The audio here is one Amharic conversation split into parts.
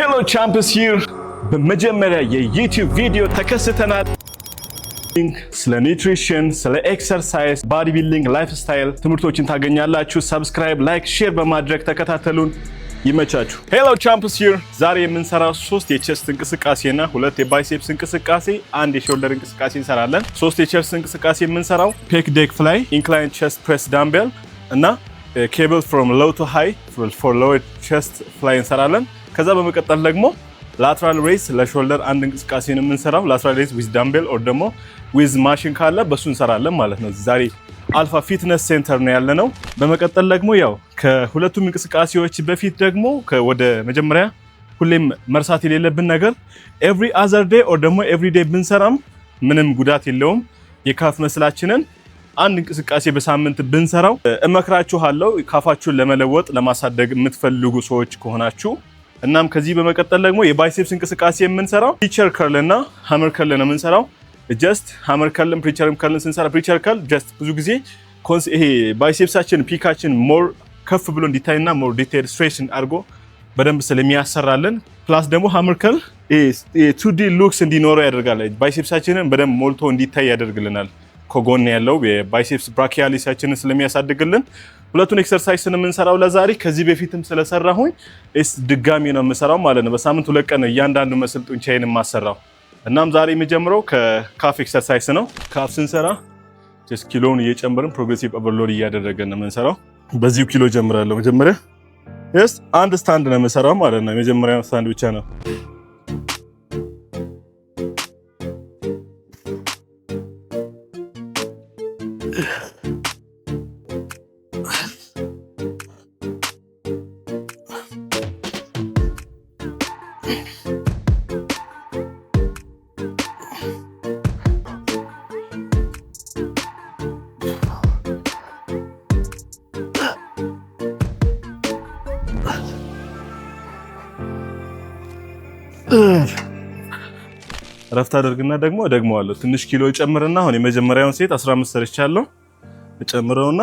Hello champs here። በመጀመሪያ የ YouTube ቪዲዮ ተከስተናል። ስለ nutrition፣ ስለ exercise፣ bodybuilding፣ lifestyle ትምህርቶችን ታገኛላችሁ። Subscribe፣ like፣ share በማድረግ ተከታተሉን። ይመቻችሁ። Hello champs here። ዛሬ የምንሰራው ሶስት የ chest እንቅስቃሴና ሁለት የ biceps እንቅስቃሴ፣ አንድ የ shoulder እንቅስቃሴ እንሰራለን። ሶስት የ chest እንቅስቃሴ የምንሰራው pec deck fly፣ incline chest press dumbbell እና cable from low to high for lower chest fly እንሰራለን። ከዛ በመቀጠል ደግሞ lateral raise ለ shoulder አንድ እንቅስቃሴ ነው የምንሰራው። Lateral raise with dumbbell or ደግሞ with machine ካለ በሱ እንሰራለን ማለት ነው። ዛሬ Alpha Fitness Center ነው ያለነው። በመቀጠል ደግሞ ያው ከሁለቱም እንቅስቃሴዎች በፊት ደግሞ ወደ መጀመሪያ ሁሌም መርሳት የሌለብን ነገር every other day or ደግሞ every day ብንሰራም ምንም ጉዳት የለውም። የ calf muscle ኣችንን አንድ እንቅስቃሴ በሳምንት ብንሰራው እመክራችኋለሁ። Calf ኣችሁን ለመለወጥ፣ ለማሳደግ የምትፈልጉ ሰዎች ከሆናችሁ። እናም ከዚህ በመቀጠል ደግሞ የ biceps እንቅስቃሴ የምንሰራው preacher curl እና hammer curl ነው የምንሰራው። Just hammer curl ም preacher curl ን ስንሰራ preacher curl just ብዙ ጊዜ ይሄ biceps ኣችን peak ኣችን more ከፍ ብሎ እንዲታይና more detail stretch አድርጎ በደንብ ስለሚያሰራልን፣ plus ደግሞ hammer curl 2D looks እንዲኖረው ያደርጋል። Biceps ኣችንን በደንብ ሞልቶ እንዲታይ ያደርግልናል። ከጎን ያለው የ biceps brachialis ኣችንን ስለሚያሳድግልን ሁለቱን exercise የምንሰራው ለዛሬ ከዚህ በፊትም ስለሰራሁኝ ድጋሚ ነው የምሰራው ማለት ነው። በሳምንት 2 ቀን ነው እያንዳንዱ muscle ጡንቻዬን የማሰራው። እናም ዛሬ የምጀምረው ከ calf exercise ነው። Calf ስንሰራ just ኪሎውን እየጨመርን progressive overload እያደረገን ነው የምንሰራው። በዚሁ ኪሎ ጀምራለሁ። መጀመሪያ yes አንድ stand ነው የምሰራው ማለት ነው። የመጀመሪያው stand ብቻ ነው። ረፍት አደርግና ደግሞ እደግመዋለሁ። ትንሽ ኪሎ ጨምርና አሁን የመጀመሪያውን set 15 ሰርቻለሁ። እጨምረውና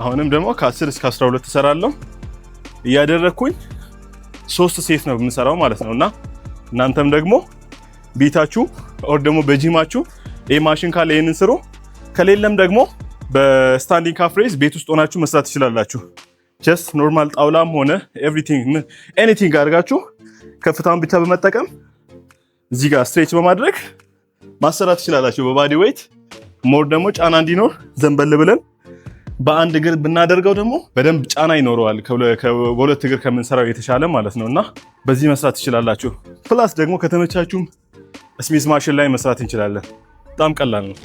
አሁንም ደግሞ ከ10 እስከ 12 እሰራለሁ። እያደረግኩኝ ሶስት set ነው የምሰራው ማለት ነው። እና እናንተም ደግሞ ቤታችሁ or ደግሞ በጂማችሁ ይህ ማሽን ካለ ይህንን ስሩ። ከሌለም ደግሞ በ standing calf raise ቤት ውስጥ ሆናችሁ መስራት ትችላላችሁ። Just normal ጣውላም ሆነ everything, anything አድርጋችሁ ከፍታውን ብቻ በመጠቀም እዚህ ጋር stretch በማድረግ ማሰራት ትችላላችሁ። በ body weight more ደግሞ ጫና እንዲኖር ዘንበል ብለን በአንድ እግር ብናደርገው ደግሞ በደንብ ጫና ይኖረዋል፣ በሁለት እግር ከምንሰራው የተሻለ ማለት ነው። እና በዚህ መስራት ትችላላችሁ። Plus ደግሞ ከተመቻችሁም Smith machine ላይ መስራት እንችላለን። በጣም ቀላል ነው።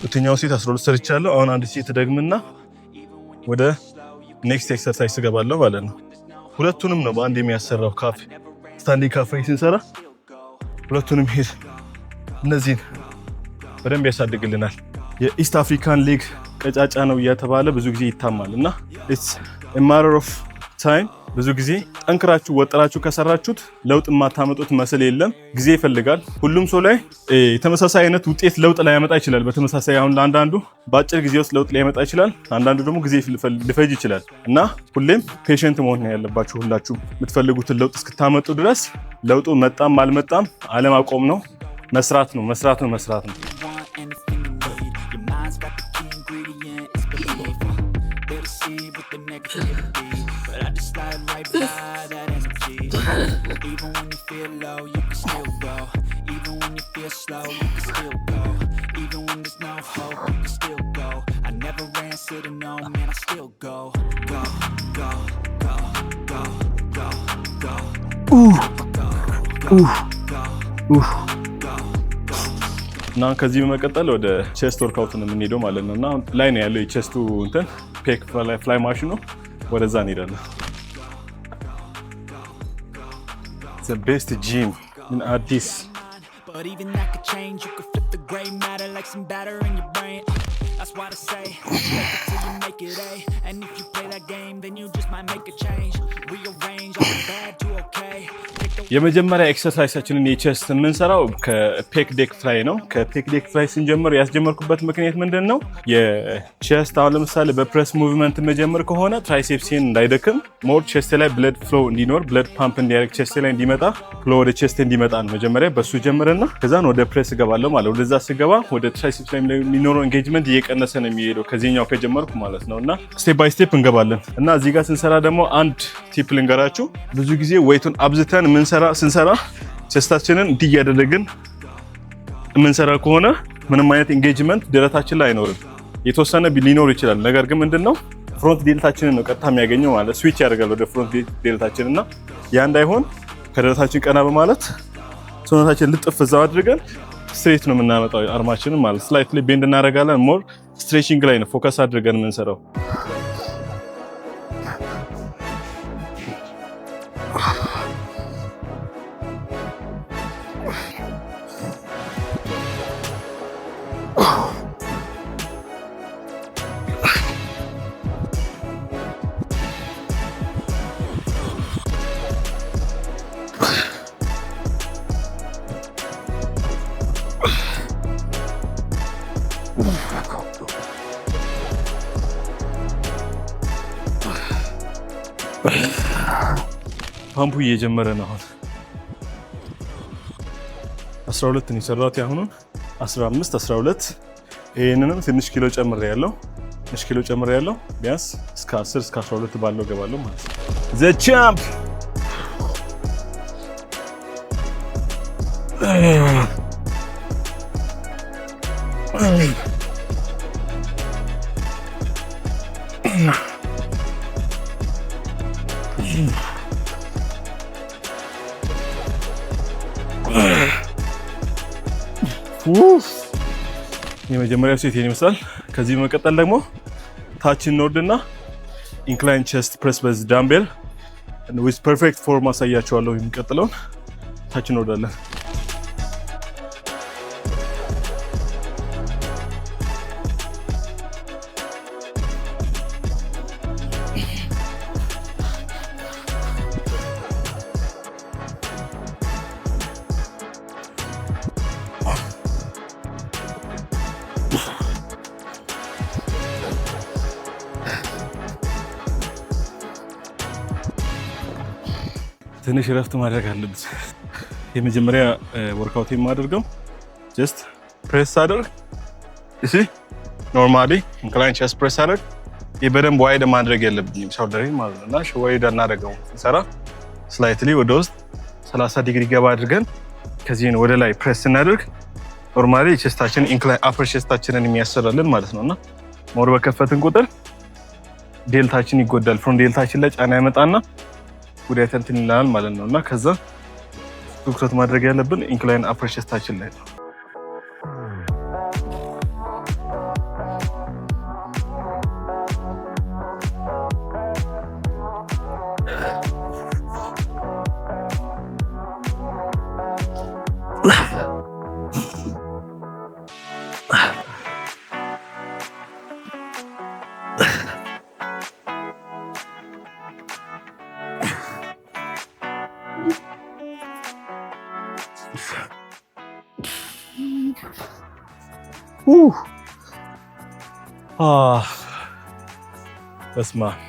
ሁለተኛው set 12 ሰርቻለሁ። አሁን አንድ set ደግምና ወደ next exercise እገባለሁ ማለት ነው። ሁለቱንም ነው በአንድ የሚያሰራው። Calf standing calf ስንሰራ ሁለቱንም ሄድ እነዚህን በደንብ ያሳድግልናል። የ East African leg ቀጫጫ ነው እየተባለ ብዙ ጊዜ ይታማል እና it's matter of time። ብዙ ጊዜ ጠንክራችሁ ወጥራችሁ ከሰራችሁት ለውጥ የማታመጡት muscle የለም። ጊዜ ይፈልጋል። ሁሉም ሰው ላይ ተመሳሳይ አይነት ውጤት ለውጥ ላያመጣ ይችላል። በተመሳሳይ አሁን ለአንዳንዱ በአጭር ጊዜ ውስጥ ለውጥ ሊያመጣ ይችላል። አንዳንዱ ደግሞ ጊዜ ሊፈጅ ይችላል እና ሁሌም patient መሆን ነው ያለባችሁ። ሁላችሁም የምትፈልጉትን ለውጥ እስክታመጡ ድረስ ለውጡ መጣም አልመጣም አለማቆም ነው፣ መስራት ነው፣ መስራት ነው፣ መስራት ነው። Want anything you need. Your mind's got the key ingredient, it's belief. They deceive with the negativity, but I just slide right by that energy. Even when you feel low, you can still go. Even when you feel slow, you can still go. Even when there's no hope, you can still go. I never answer to no, man, I still go. Go, go, go, go, go, go, go, go, go, go, go. እና ከዚህ በመቀጠል ወደ chest workout ነው የምንሄደው ማለት ነው። እና ላይ ነው ያለው የ chest ኡ እንትን pec fly machine ኑ፣ ወደዛ እንሄዳለን። Best gym in Addis። But even that could change. You could flip the gray matter. Matter like some batter in your brain. That's why I say, make it till you make it A. And if you play that game, then you just might make a change. Rearrange all the bad to okay. Take the የመጀመሪያ exercise ኣችንን የ chest የምንሰራው ከ pec deck fly ነው። ከ pec deck fly ስንጀምር ያስጀመርኩበት ምክንያት ምንድን ነው? የ chest አሁን ለምሳሌ በ press movement መጀመር ከሆነ triceps ኤን እንዳይደክም፣ more chest ላይ blood flow እንዲኖር፣ blood pump እንዲያደርግ፣ chest ላይ እንዲመጣ፣ flow ወደ chest እንዲመጣ ነው። መጀመሪያ በሱ ጀምርና ከዛን ወደ ፕሬስ እገባለሁ ማለት። ወደዛ ስገባ ወደ triceps ላይ የሚኖረው engagement እየቀነሰ ነው የሚሄደው ከዚህኛው ከጀመርኩ ማለት ነው። እና step by step እንገባለን። እና እዚህ ጋር ስንሰራ ደግሞ አንድ tip ልንገራችሁ። ብዙ ጊዜ weight ኡን አብዝተን የምንሰራ ስንሰራ chest ኣችንን እንዲህ እያደረግን የምንሰራ ከሆነ ምንም አይነት engagement ደረታችን ላይ አይኖርም። የተወሰነ ሊኖር ይችላል። ነገር ግን ምንድነው front delt ኣችንን ነው ቀጥታ የሚያገኘው፣ ማለት switch ያደርጋል ወደ front delt ኣችን። እና ያ እንዳይሆን ከደረታችን ቀና በማለት ሰውነታችን ልጥፍ እዛው አድርገን straight ነው የምናመጣው arm ኣችንን ማለት slightly bend እናደርጋለን። More stretching ላይ ነው focus አድርገን የምንሰራው። ፓምፑ እየጀመረ ነው። አሁን 12 ነው የሰራሁት። ያሁኑን 15፣ 12፣ ይሄንንም ትንሽ ኪሎ ጨምሬ ያለው፣ ትንሽ ኪሎ ጨምሬ ያለው፣ ቢያንስ እስከ 10 እስከ 12 ባለው ገባለሁ ማለት ነው። The champ። የመጀመሪያው set ይሄን ይመስላል። ከዚህ በመቀጠል ደግሞ ታች እንወርድና incline chest press በዚህ dumbbell with perfect form አሳያቸዋለሁ። የሚቀጥለውን ታች እንወርዳለን። ትንሽ እረፍት ማድረግ አለብን። የመጀመሪያ workout የማደርገው just press አደርግ፣ እሺ፣ normally incline chest press አደርግ። በደንብ wide ማድረግ የለብኝም shoulder ኤን ማለት ነው። እና wide አናደርገው ስንሰራ፣ slightly ወደ ውስጥ 30 ዲግሪ ገባ አድርገን ከዚህን ወደ ላይ ፕሬስ ስናደርግ normally chest ኣችን incline upper chest ኣችንን የሚያሰራልን ማለት ነው። እና more በከፈትን ቁጥር delt ኣችን ይጎዳል። Front delt ኣችን ላይ ጫና ያመጣና ጉዳት እንትን ይላል ማለት ነው። እና ከዛ ትኩረት ማድረግ ያለብን incline upper chest ኣችን ላይ ነው። አህ በስመ አብ፣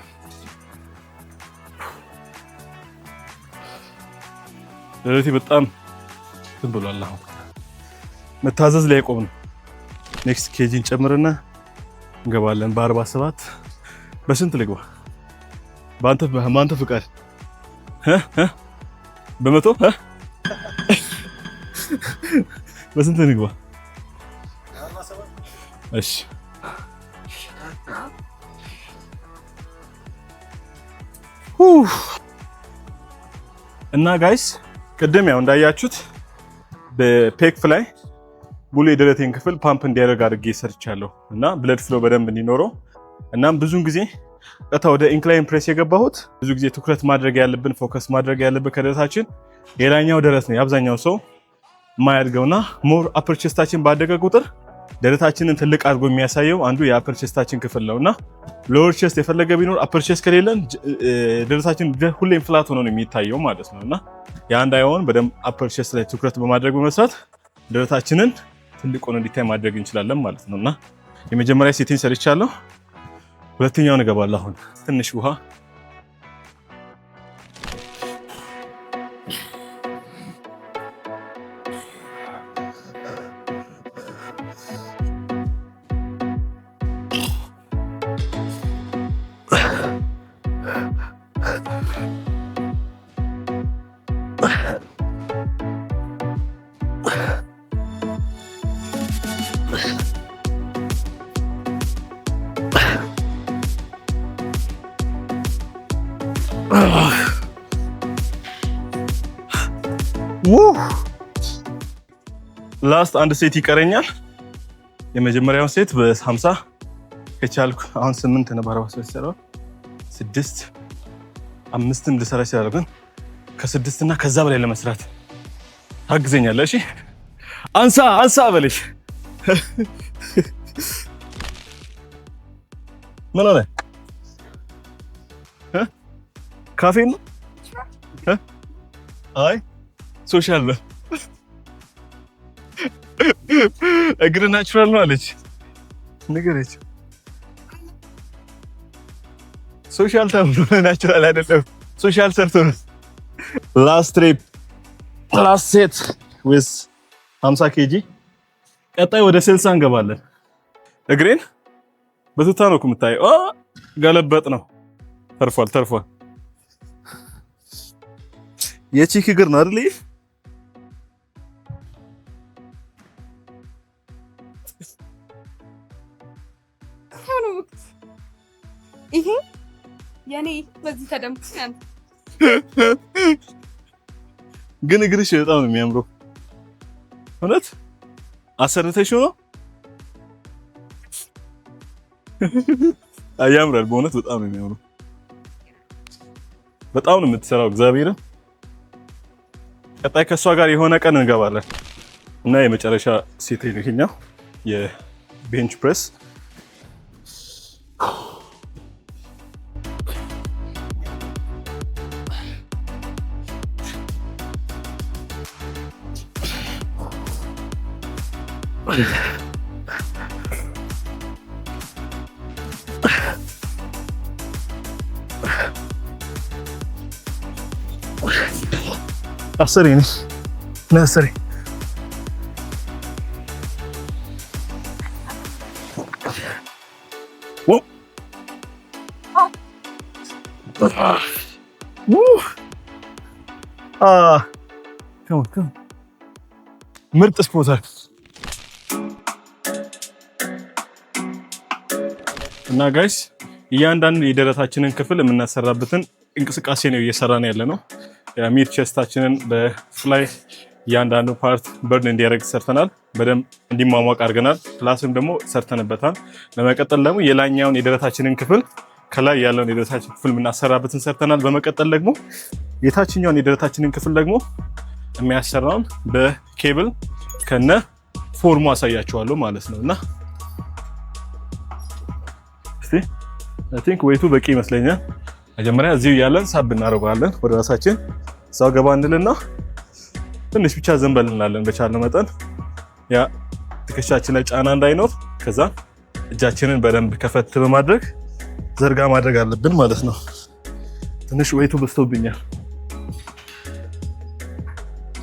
ደረቴ በጣም እንትን ብሏል። አሁን መታዘዝ ላይ ቆም ነው። Next kg ን ጨምርና እንገባለን። በ47 በስንት ልግባ? በአንተ ፍቃድ እ እ በ100 እ በስንት ንግባ? እሺ። ኡፍ። እና guys፣ ቅድም ያው እንዳያችሁት በ pec fly ሙሉ የደረቴን ክፍል ፓምፕ እንዲያደርግ አድርጌ ሰርቻለሁ እና blood flow በደንብ እንዲኖረው። እናም ብዙን ጊዜ ቀጥታ ወደ incline press የገባሁት ብዙ ጊዜ ትኩረት ማድረግ ያለብን፣ focus ማድረግ ያለብን ከደረታችን የላይኛው ደረት ነው የአብዛኛው ሰው የማያድገውና more upper chest ኣችን ባደገ ቁጥር ደረታችንን ትልቅ አድርጎ የሚያሳየው አንዱ የ upper chest ኣችን ክፍል ነው እና lower chest የፈለገ ቢኖር upper chest ከሌለን ደረታችን ሁሌም flat ሆኖ ነው የሚታየው ማለት ነው። እና ያ እንዳይሆን በደንብ upper chest ላይ ትኩረት በማድረግ በመስራት ደረታችንን ትልቅ ሆኖ እንዲታይ ማድረግ እንችላለን ማለት ነው። እና የመጀመሪያ set ኤን ሰርቻለሁ። ሁለተኛውን እገባለሁ። አሁን ትንሽ ውሃ። Woo! Last አንድ set ይቀረኛል። የመጀመሪያውን set በ50 ከቻልኩ አሁን 8 ነበር፣ 43 ሰራው፣ ስድስት አምስትም ልሰራ እችላለሁ፣ ግን ከስድስት እና ከዛ በላይ ለመስራት ታግዘኛለህ። እሺ፣ አንሳ አንሳ በልሽ። ምን ሆነ? ካፌ ነው? አይ፣ social ነው። እግር natural ነው አለች። ንገረች። Social ተብሎ natural አይደለም። Social ሰርቶ ነው። Last rep, last set with 50 kg። ቀጣይ ወደ 60 እንገባለን። እግሬን በቱታ ነው እኮ የምታየው። ገለበጥ ነው። ተርፏል፣ ተርፏል። የ chick እግር ነው አይደል? ይህ ይሄ የኔ በዚህ ተደምቶ ግን እግርሽ በጣም ነው የሚያምረው። እውነት አሰርተሽው ነው? ያምራል። በእውነት በጣም ነው የሚያምረው። በጣም ነው የምትሰራው። እግዚአብሔርን ቀጣይ ከእሷ ጋር የሆነ ቀን እንገባለን እና የመጨረሻ set ይሄኛው የ bench press። አስሬ ነሽ፣ አስሬ። Come on, come on. ምርጥ ስፖርት። እና guys፣ እያንዳንዱ የደረታችንን ክፍል የምናሰራበትን እንቅስቃሴ ነው እየሰራን ያለ ነው። Mid chest ኣችንን በ fly እያንዳንዱ part burn እንዲያደርግ ሰርተናል። በደንብ እንዲሟሟቅ አድርገናል። Plus ም ደግሞ ሰርተንበታል። በመቀጠል ደግሞ የላይኛውን የደረታችንን ክፍል፣ ከላይ ያለውን የደረታችን ክፍል የምናሰራበትን ሰርተናል። በመቀጠል ደግሞ የታችኛውን የደረታችንን ክፍል ደግሞ የሚያሰራውን በኬብል ከነ form ኡ አሳያችኋለሁ ማለት ነው። እና እስቲ I think weight ኡ በቂ ይመስለኛል። መጀመሪያ እዚሁ ያለን ሳብ እናደርገዋለን ወደ ራሳችን፣ እዛው ገባ እንልና ትንሽ ብቻ ዘንበል እንላለን በቻልነው መጠን፣ ያ ትከሻችን ላይ ጫና እንዳይኖር። ከዛ እጃችንን በደንብ ከፈት በማድረግ ዘርጋ ማድረግ አለብን ማለት ነው። ትንሽ weight ኡ በዝቶብኛል።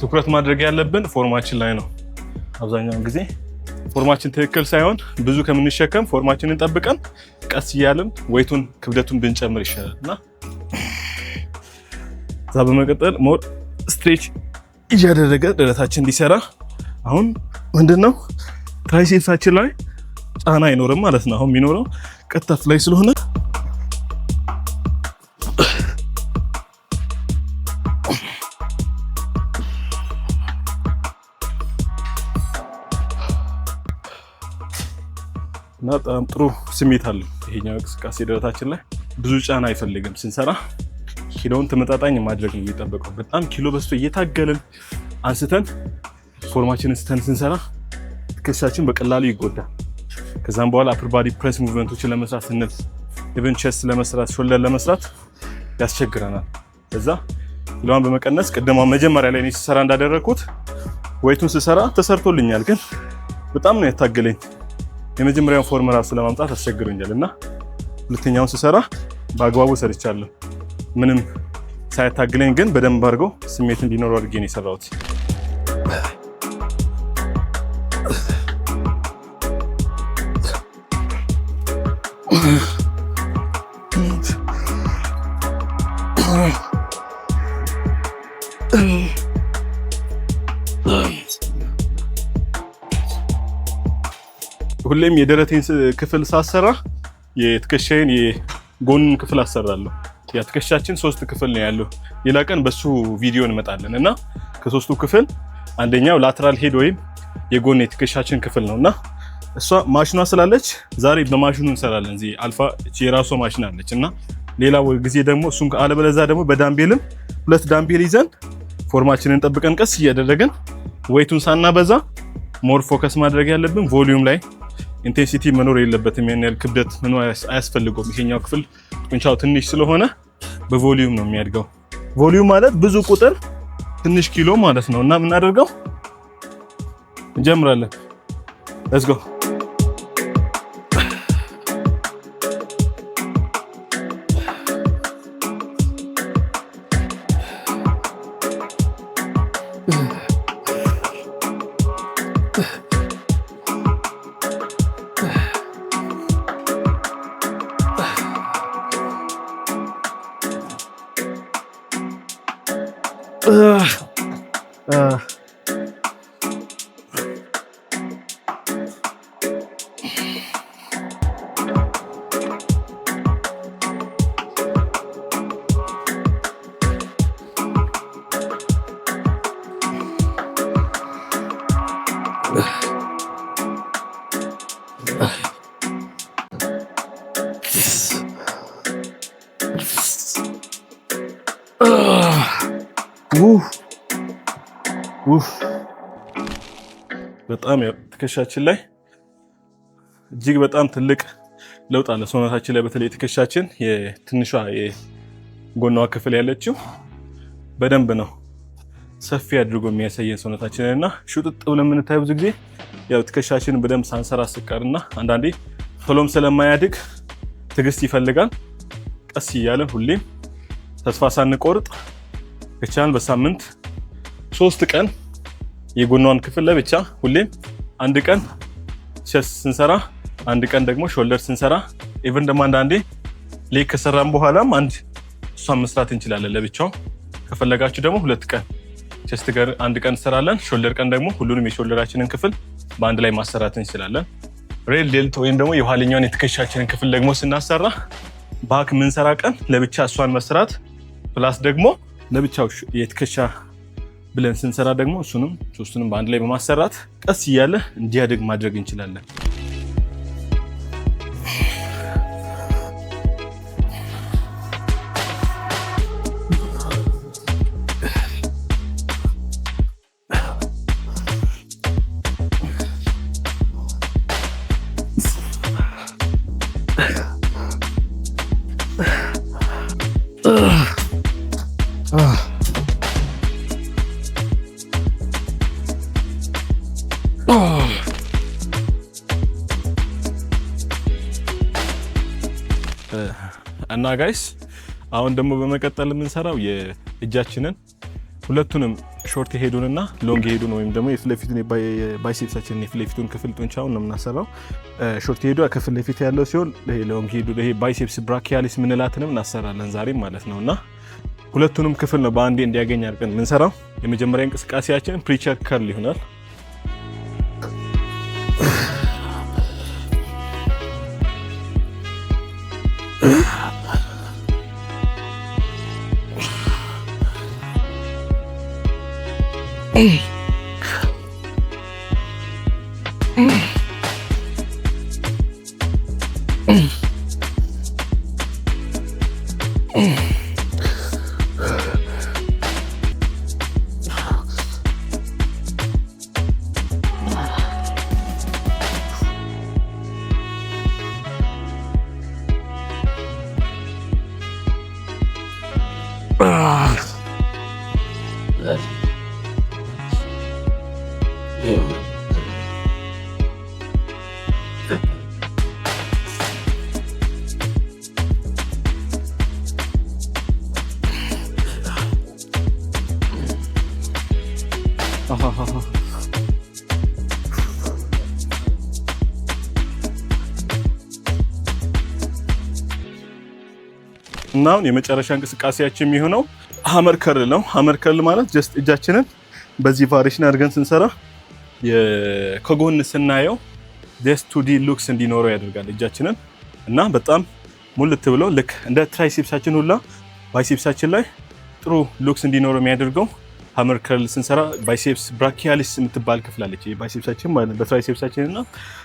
ትኩረት ማድረግ ያለብን form ኣችን ላይ ነው። አብዛኛውን ጊዜ form ኣችን ትክክል ሳይሆን ብዙ ከምንሸከም form ኣችንን ጠብቀን ቀስ እያልን weight ኡን፣ ክብደቱን ብንጨምር ይሻላል። እና እዛ በመቀጠል more stretch እያደረገ ደረታችን እንዲሰራ፣ አሁን ምንድነው triceps ኣችን ላይ ጫና አይኖርም ማለት ነው። አሁን የሚኖረው ቀጥታ fly ስለሆነ። እና በጣም ጥሩ ስሜት አለው ይሄኛው እንቅስቃሴ። ደረታችን ላይ ብዙ ጫና አይፈልግም። ስንሰራ ኪሎውን ተመጣጣኝ ማድረግ ነው የሚጠበቀው። በጣም ኪሎ በዝቶ እየታገልን አንስተን form ኣችንን ስተን ስንሰራ ትከሻችን ላይ ጫና ይኖራል። ትከሻችን በቀላሉ ይጎዳል። ከዛም በኋላ upper body press movement ኦችን ለመስራት ስንል፣ even chest ለመስራት፣ shoulder ለመስራት ያስቸግረናል። ከዛ ኪሎዋን በመቀነስ ቅድማ መጀመሪያ ላይ እኔ ስሰራ እንዳደረግኩት weight ኡን ስሰራ ተሰርቶልኛል፣ ግን በጣም ነው ያታገለኝ። የመጀመሪያውን form ራሱ ለማምጣት አስቸግሮኛል እና ሁለተኛውን ስሰራ በአግባቡ ሰርቻለሁ። ምንም ሳያታግለኝ ግን በደንብ አድርገው ስሜት እንዲኖረው አድርጌ ነው የሰራሁት። ሁሌም የደረቴን ክፍል ሳሰራ የትከሻዬን የጎንን ክፍል አሰራለሁ። የትከሻችን ሶስት ክፍል ነው ያለው። ሌላ ቀን በሱ ቪዲዮ እንመጣለን እና ከሶስቱ ክፍል አንደኛው lateral head ወይም የጎን የትከሻችን ክፍል ነው እና እሷ ማሽኗ ስላለች ዛሬ በማሽኑ እንሰራለን። እዚህ አልፋ እቺ የራሷ ማሽን አለች እና ሌላ ጊዜ ደግሞ እሱን አለበለዚያ ደግሞ በ dumbbell ም ሁለት dumbbell ይዘን form ኣችንን ጠብቀን ቀስ እያደረግን weight ኡን ሳናበዛ፣ more focus ማድረግ ያለብን volume ላይ፣ intensity መኖር የለበትም። ያን ያህል ክብደት መኖር አያስፈልገውም። ይሄኛው ክፍል ጡንቻው ትንሽ ስለሆነ በ volume ነው የሚያድገው። Volume ማለት ብዙ ቁጥር ትንሽ ኪሎ ማለት ነው እና የምናደርገው እንጀምራለን። Let's go. ውፍ ውፍ፣ በጣም ትከሻችን ላይ እጅግ በጣም ትልቅ ለውጥ አለ ሰውነታችን ላይ። በተለይ ትከሻችን የትንሿ የጎኗ ክፍል ያለችው በደንብ ነው ሰፊ አድርጎ የሚያሳየን ሰውነታችንን እና ሹጥጥ ብለን የምንታየው ብዙ ጊዜ ያው ትከሻችንን በደንብ ሳንሰራ ስቀርና አንዳንዴ ቶሎም ስለማያድግ ትዕግስት ይፈልጋል። ቀስ እያለን ሁሌም ተስፋ ሳንቆርጥ ከቻልን በሳምንት 3 ቀን የጎኗን ክፍል ለብቻ፣ ሁሌም አንድ ቀን chest ስንሰራ፣ አንድ ቀን ደግሞ shoulder ስንሰራ፣ even ደግሞ አንዳንዴ leg ከሰራን በኋላም አንድ እሷን መስራት እንችላለን ለብቻው። ከፈለጋችሁ ደግሞ 2 ቀን chest ጋር አንድ ቀን እንሰራለን፣ shoulder ቀን ደግሞ ሁሉንም የ shoulder ኣችንን ክፍል በአንድ ላይ ማሰራት እንችላለን። Rear delt ወይም ደግሞ የኋለኛውን የትከሻችንን ክፍል ደግሞ ስናሰራ back ምንሰራ ቀን ለብቻ እሷን መስራት plus ደግሞ ለብቻው የትከሻ ብለን ስንሰራ ደግሞ እሱንም ሶስቱንም በአንድ ላይ በማሰራት ቀስ እያለ እንዲያድግ ማድረግ እንችላለን። እና guys፣ አሁን ደግሞ በመቀጠል የምንሰራው የእጃችንን ሁለቱንም short head ኡን እና long head ኡን ወይም ደግሞ የፊት ለፊቱን biceps ኣችንን የፊት ለፊቱን ክፍል ጡንቻውን ነው የምናሰራው። Short head ኡ ከፊት ለፊት ያለው ሲሆን long head ኡ ይሄ biceps brachialis የምንላትንም እናሰራለን ዛሬ ማለት ነው እና ሁለቱንም ክፍል ነው በአንዴ እንዲያገኝ አድርገን የምንሰራው። የመጀመሪያ እንቅስቃሴያችን preacher curl ይሆናል። እና አሁን የመጨረሻ እንቅስቃሴያችን የሚሆነው hammer curl ነው። Hammer curl ማለት just እጃችንን በዚህ variation አድርገን ስንሰራ ከጎን ስናየው just 2D looks እንዲኖረው ያደርጋል እጃችንን እና በጣም ሙልት ብሎ ልክ እንደ triceps ኣችን ሁላ biceps ኣችን ላይ ጥሩ looks እንዲኖረው የሚያደርገው hammer curl ስንሰራ biceps brachialis የምትባል ክፍል አለች። Biceps ኣችን ማለት በ triceps ኣችን እና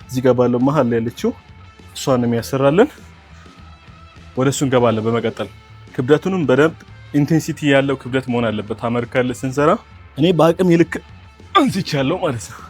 እዚህ ጋር ባለው መሀል ላይ ያለችው እሷን ነው የሚያሰራልን። ወደ እሱ እንገባለን። በመቀጠል ክብደቱንም በደንብ intensity ያለው ክብደት መሆን አለበት። Hammer curl ስንሰራ እኔ በአቅም ይልክ አንስቻለሁ ማለት ነው።